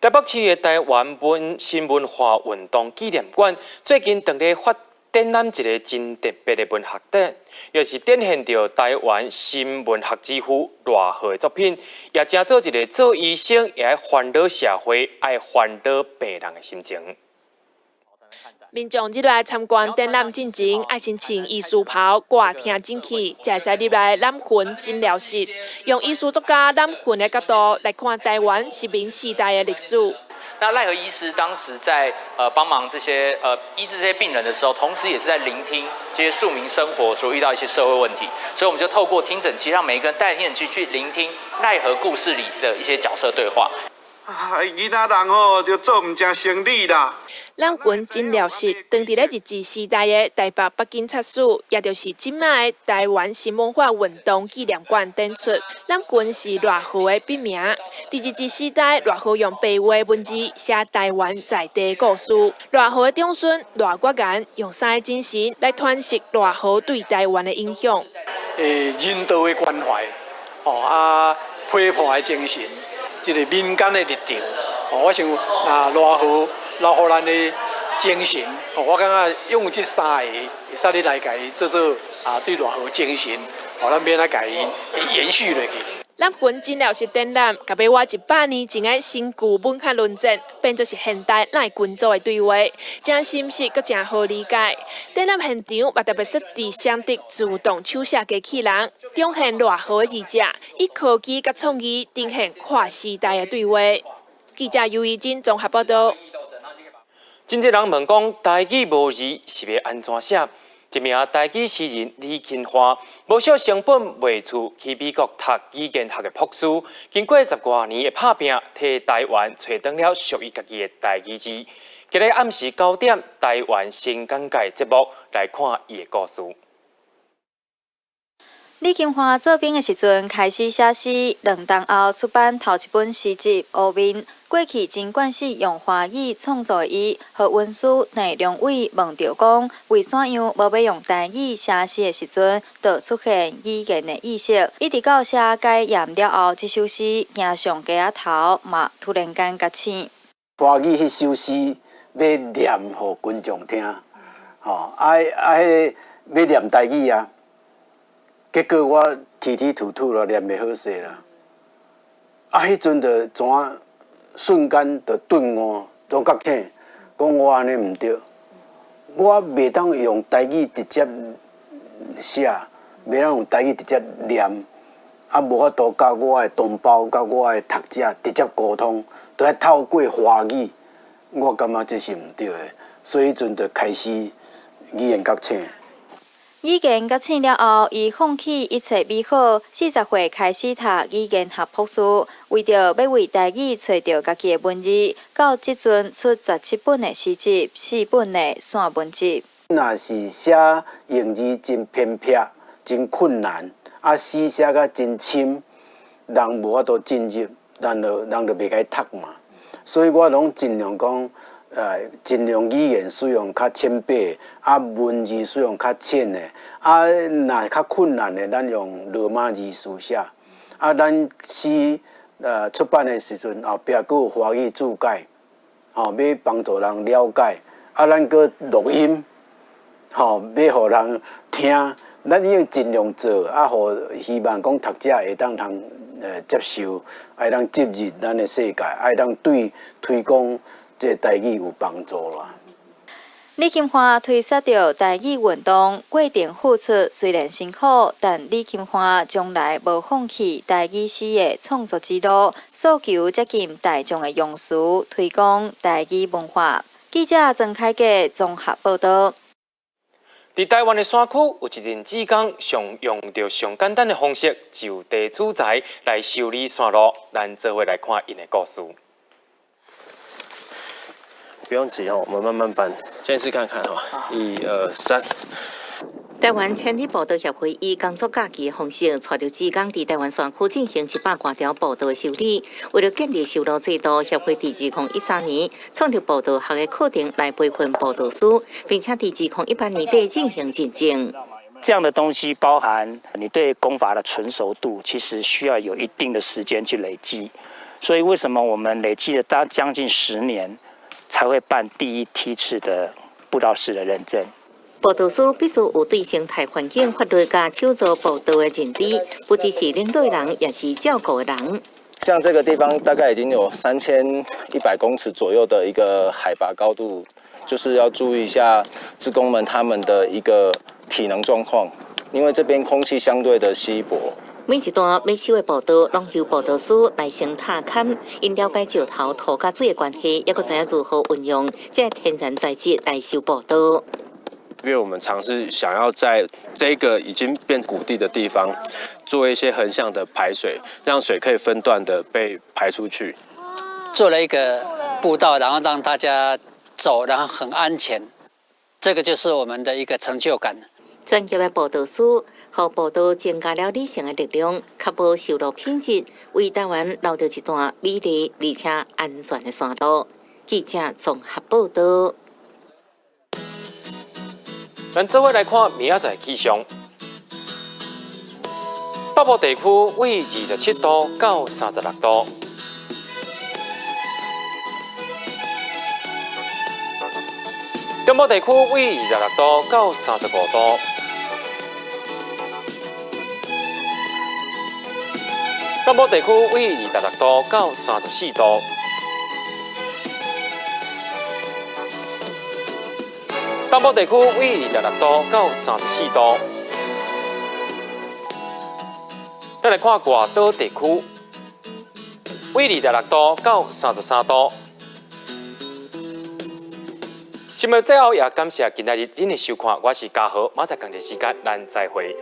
台北市的台灣文新文化運動紀念館最近當咧發展覽一個真特別的文學展，也是展現著台灣新文學之父賴和的作品，也成做一個做醫生會愛煩惱社會、愛煩惱病人的心情。民眾入來參觀展覽進前，愛先穿醫師袍掛聽診器，才會使入來攬魂診療室，用醫師作家攬魂的角度來看台灣殖民時代的歷史。那賴和醫師當時在幫忙這些醫治這些病人的時候，同時也是在聆聽這些庶民生活所遇到一些社會問題，所以我們就透過聽診器，讓每一個人帶聽診器去聆聽賴和故事裡的一些角色對話。啊，囡仔人吼就做毋成生理啦。揽群诊疗室，当伫咧日治时代的台北北警察署，也就是这摆的台湾新文化运动纪念馆展出。揽群是赖和的笔名。伫日治时代，赖和用白话文字写台湾在地故事。赖和的长孙赖国元用三个精神来诠释赖和对台湾的影响。人道的关怀，哦啊，批判的精神，这个民间的力量，哦，我想啊，赖和留予咱的精神，哦，我感覺用這三个會使你來共伊做做啊，對賴和精神，哦，咱欲按怎共伊延續落去。攬群診療室展覽，共欲活100年前的新舊文學論戰，變做是現代咱群組的對話，誠深實閣誠好理解。展覽現場嘛特別設置雙直自動手寫機器人，展現賴和的字跡，以科技佮創意呈現跨時代的對話。記者尤怡珍綜合報道。真濟人問講台語無字是欲按怎寫？一名台語詩人李金華，無惜成本賣厝去美國讀語言學的博士，經過十外年的拍拚，替台灣揣轉了屬於家己的台語字。今日暗時9點，台灣新講解節目來看伊的故事。李金華做兵的時陣開始寫詩，兩冬後出版頭一本詩集《烏面》。過去真慣勢用華語創作的伊，予恩師鄭良偉問著講，為怎樣無欲用台語寫詩的時陣，就出現語言的意識。一直到寫解嚴了後，這首詩行上街仔頭嘛，突然間覺醒。華語彼首詩欲念予群眾聽，吼啊啊！彼個欲念台語啊，結果我啼啼吐吐啦，念袂好勢啦。啊，彼陣就怎瞬間就頓悟，總覺醒，講我按呢毋對，我袂當用台語直接寫，袂當用台語直接念，啊，無法度佮我的同胞、佮我的讀者直接溝通，都愛透過華語，我感覺這是毋對的，所以彼陣就開始語言覺醒。語言覺醒了後，伊放棄一切美好，40歲開始讀語言學博士，為著欲為台語揣著家己的文字，到這陣出17本的詩集，4本的散文集。若是寫英字真偏僻、真困難，啊詩寫甲真深，人無法度進入，人就袂共伊讀嘛。所以我攏盡量講，盡量語言使用較淺白，啊文字使用較淺的，啊若較困難的，咱用羅馬字書寫。啊，咱詩出版的時陣，後壁閣有華語注解，吼，欲幫助人了解。啊，咱閣錄音，吼，欲予人聽。咱已經盡量做，啊，予希望講讀者會當通接受，會當進入咱的世界，會當對推廣這個台語有幫助啦。李金華推捒著台語運動過程付出雖然辛苦，但李金華從來無放棄台語詩的創作之路，訴求接近大眾的用詞，推廣台語文化。記者曾凱傑綜合報道。佇台灣的山區，有一陣志工上用著上簡單的方式，就地取材來修理山路。咱做伙來看𪜶的故事。不用急哦，我們慢慢搬，先試看看哈，一二三。台灣千里步道協會以工作假期的方式，帶著志工佇台灣山區進行100外條步道的修理。為了建立修路制度，協會佇2013年創立步道學的課程來培訓步道師，並且佇2018年底進行認證。這樣的東西包含你對工法的純熟度，其實需要有一定的時間去累積。所以為什麼我們累積了大將近10年，才會辦第一梯次的步道師的認證。步道師必須有對生態環境、法律佮手作步道的認知，不只是領導的人，也是照顧的人。像這個地方大概已經有3100公尺左右的一個海拔高度，就是要注意一下志工們他們的一個體能狀況，因為這邊空氣相對的稀薄。每一段欲修的步道，攏由步道師來先踏勘，𪜶了解石頭、土佮水的關係，猶閣知影如何運用這天然材質來修步道。因為我們嘗試想要在這個已經變谷地的地方，做一些橫向的排水，讓水可以分段的被排出去。做了一個步道，然後讓大家走，然後很安全，這個就是我們的一個成就感。專業的步道師，予步道增加了女性的力量，確保修路品質，為台灣留著一段美麗而且安全的山路。記者綜合報道。咱做伙來看明仔載氣象。北部地區為27度到36度。中部地區為26度到35度。南部地區為26度到34度。東部地區為26度到34度。咱來看外島地區，為26度到33度。新聞最後也感謝今仔日恁的收看，我是嘉豪，明仔載仝一時間，咱再會。